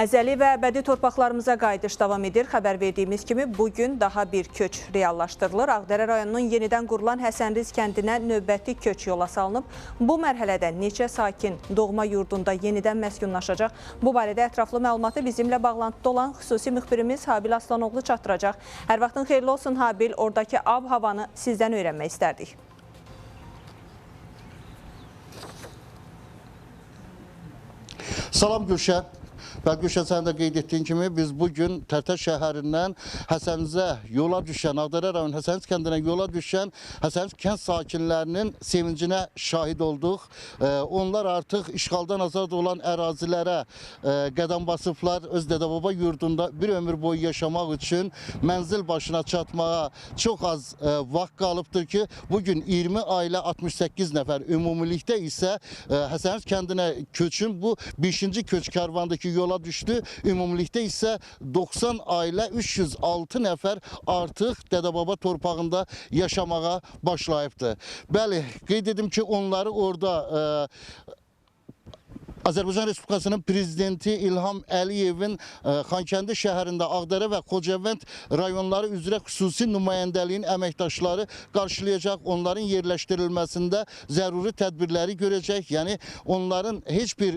Əzəli və əbədi torpaqlarımıza qayıdış davam edir. Xəbər verdiyimiz kimi bugün daha bir köç reallaşdırılır. Ağdərə rayonunun yenidən qurulan Həsənriz kəndinə növbəti köç yola salınıb. Bu mərhələdə neçə sakin doğma yurdunda yenidən məskunlaşacaq? Bu barədə ətraflı məlumatı bizimlə bağlantıda olan xüsusi müxbirimiz Habil Aslanoğlu çatdıracaq. Hər vaxtın xeyirli olsun Habil, oradakı ab-havanı sizdən öyrənmək istərdik. Salam Gülşən. Və Gülşən, sən də qeyd etdiyin kimi biz bugün Tərtər şəhərindən Həsənrizə yola düşən, Ağdərə rayonu Həsənriz kəndinə yola düşən Həsənriz kənd sakinlərinin sevincinə şahid olduq. Onlar artıq işğaldan azad olan ərazilərə qədəm basıblar. Öz dədə-baba yurdunda bir ömür boyu yaşamaq üçün mənzil başına çatmağa çox az vaxt qalıbdır ki, bugün 20 ailə 68 nəfər, ümumilikdə isə Həsənriz kəndinə köçün bu 5-ci köç karvandakı yola düşdü. Ümumilikdə isə 90 ailə 306 nəfər artıq dədə-baba torpağında yaşamağa başlayıbdır. Bəli, qeyd edim ki, onları orada Azərbaycan Respublikasının Prezidenti İlham Əliyevin Xankəndi şəhərində Ağdərə və Xocavənd rayonları üzrə xüsusi nümayəndəliyin əməkdaşları qarşılayacaq. Onların yerləşdirilməsində zəruri tədbirləri görəcək. Yəni onların heç bir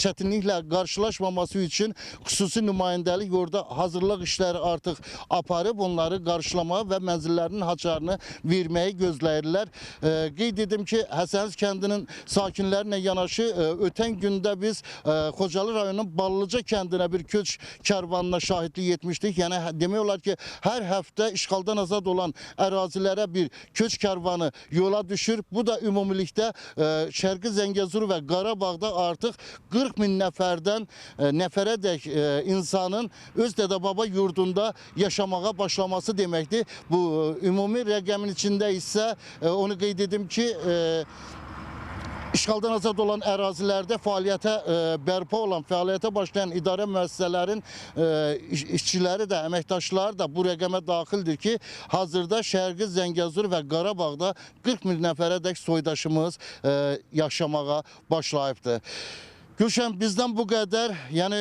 çətinliklə qarşılaşmaması üçün xüsusi nümayəndəlik orada hazırlıq işləri artıq aparıb onları qarşılamağa və mənzillərinin haçarını verməyi gözləyirlər. Qeyd edim ki, Həsənriz kəndinin sakinlərlə yanaşı ötən gündə biz Xocalı rayonunun Ballıca kəndinə bir köç karvanına şahidlik etmişdik. Yəni demək olar ki, hər həftə işğaldan azad olan ərazilərə bir köç karvanı yola düşür. Bu da ümumilikdə Şərqi Zəngəzur və Qarabağda artıq 40 min nəfərdən nəfərədək insanın öz dədə-baba yurdunda yaşamağa başlaması deməkdir. Bu ümumi rəqəmin içində isə onu qeyd edim ki, İşğaldan azad olan ərazilərdə fəaliyyətə bərpa olan, fəaliyyətə başlayan idarə müəssisələrin işçiləri də, əməkdaşları da bu rəqəmə daxildir ki, hazırda Şərqi Zəngəzur və Qarabağda 40 min nəfərədək soydaşımız yaşamağa başlayıbdır. Gülşən, bizdən bu qədər. Yəni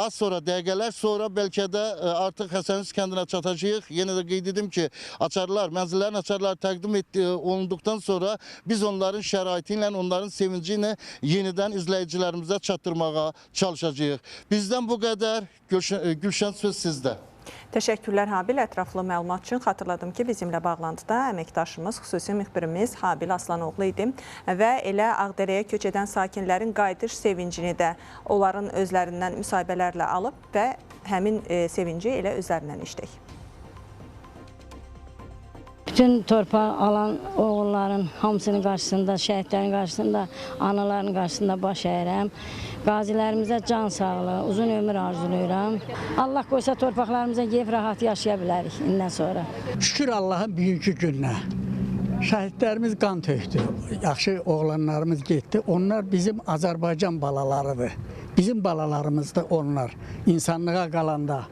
az sonra, dəqiqələr sonra bəlkə də artıq Həsənriz kəndinə çatacağıq. Yenə də qeyd edim ki, açarlar, mənzillərin açarları təqdim olunduqdan sonra biz onların şəraiti ilə, onların sevinci ilə yenidən izləyicilərimizə çatdırmağa çalışacağıq. Bizdən bu qədər. Gülşən, söz sizdə. Təşəkkürlər Habil, ətraflı məlumat üçün. Xatırladım ki, bizimlə bağlantıda əməkdaşımız, xüsusi müxbirimiz Habil Aslanoğlu idi və elə Ağdərəyə köç edən sakinlərin qayıdış sevincini də onların özlərindən müsahibələrlə alıb və həmin sevinci elə özlərindən eşitdik. Bütün torpaq alan oğulların hamısının qarşısında, şəhidlərin qarşısında, anaların qarşısında baş əyirəm. Qazilərimizə can sağlığı, uzun ömür arzulayıram. Allah qoysa torpaqlarımıza gedib rahat yaşaya bilərik indən sonra. Şükür Allahın bugünkü gününə. Şəhidlərimiz qan tökdü, yaxşı oğlanlarımız getdi. Onlar bizim Azərbaycan balalarıdır. Bizim balalarımızdır onlar, insanlığa qalanda.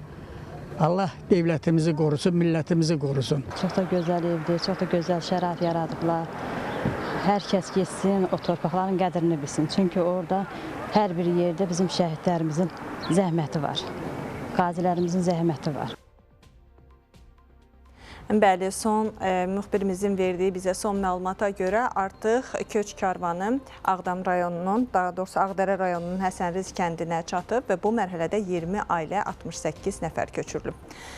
Allah devlətimizi qorusun, millətimizi qorusun. Çox da gözəl evdir, çox da gözəl şərait yaradıblar. Hər kəs getsin, o torpaqların qədrini bilsin. Çünki orada hər bir yerdə bizim şəhidlərimizin zəhməti var, qazilərimizin zəhməti var. Bəli, son müxbirimizin verdiyi bizə son məlumata görə artıq köç karvanı Ağdam rayonunun, daha doğrusu Ağdərə rayonunun Həsənriz kəndinə çatıb və bu mərhələdə 20 ailə 68 nəfər köçürülüb.